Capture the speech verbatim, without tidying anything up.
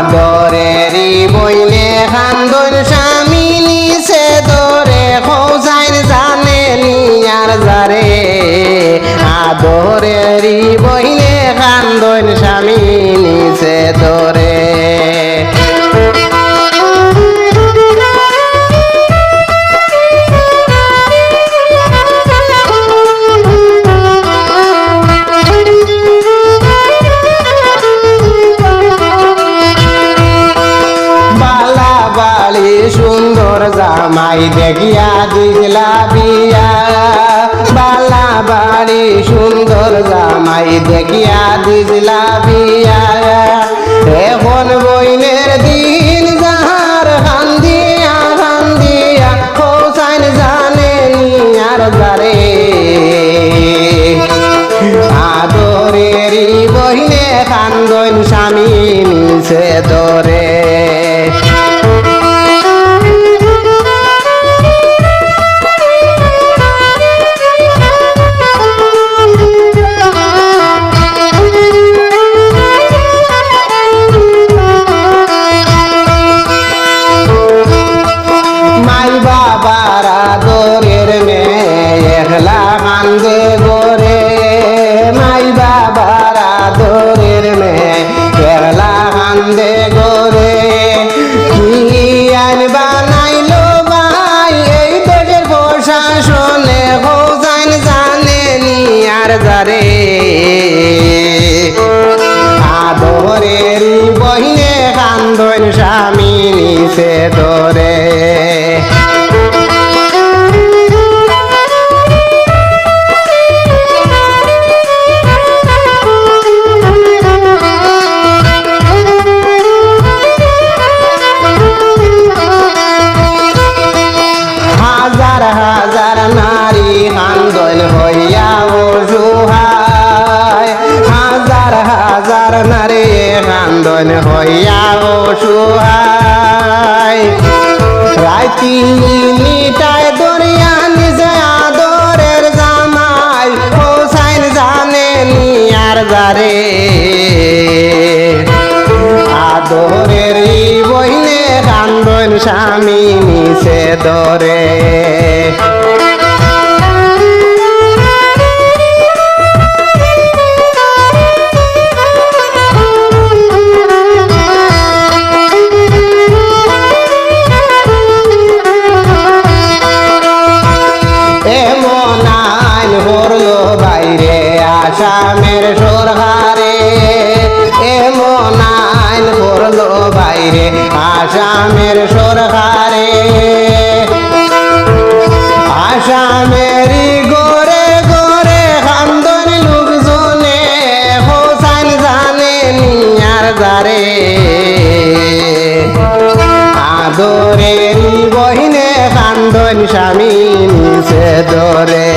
আদরেরি বইনে কান্দইন স্বামী নিছে ধরে, হোসাইন জানে নি আর যারে। আদরেরি বইনে কান্দইন স্বামী নিছে ধরে। বালা বাড়ি সুন্দর জামাই দেখিয়া দিলা বিয়া। বালা বাড়ি সুন্দর জামাই দেখিয়া দিলা বিয়া। এখন বইনের দিন যার কান্দিয়া কান্দিয়া হোসাইন জানে নি আর যারে। আদরেরি বইনে কান্দইন স্বামী নিছে ধরে। মাই বাবার আদরের মেয়ে একলা কান্দে ঘরে। মাই বাবার আদরের মেয়ে একলা কান্দে ঘরে। কি আইন বানাইলো ভাই এই দেশের প্রশাসনে, হোসাইন জানে নি আর যারে। আদরেরি বইনে কান্দইন স্বামী নিছে ধরে। হাজার হাজার নারী কান্দইন হইয়া অসহায়। হাজার হাজার নারী কান্দইন হইয়া অসহায়। রাইতি নিতায় দরিয়া নিছে আদরের জামাই, হোসাইন জানে নি আর যারে। আদরেরি বইনে কান্দইন স্বামী নিছে ধরে। এমন আইন করলো বাইরে আসামের সরকারে, এমন আইন করলো বাইরে আসামের সরকারে। আসামের ঘরে ঘরে কান্দইন লোকজনে, হোসাইন জানে নি আর যারে। আদরেরি বইনে কান্দইন স্বামী নিছে ধরে।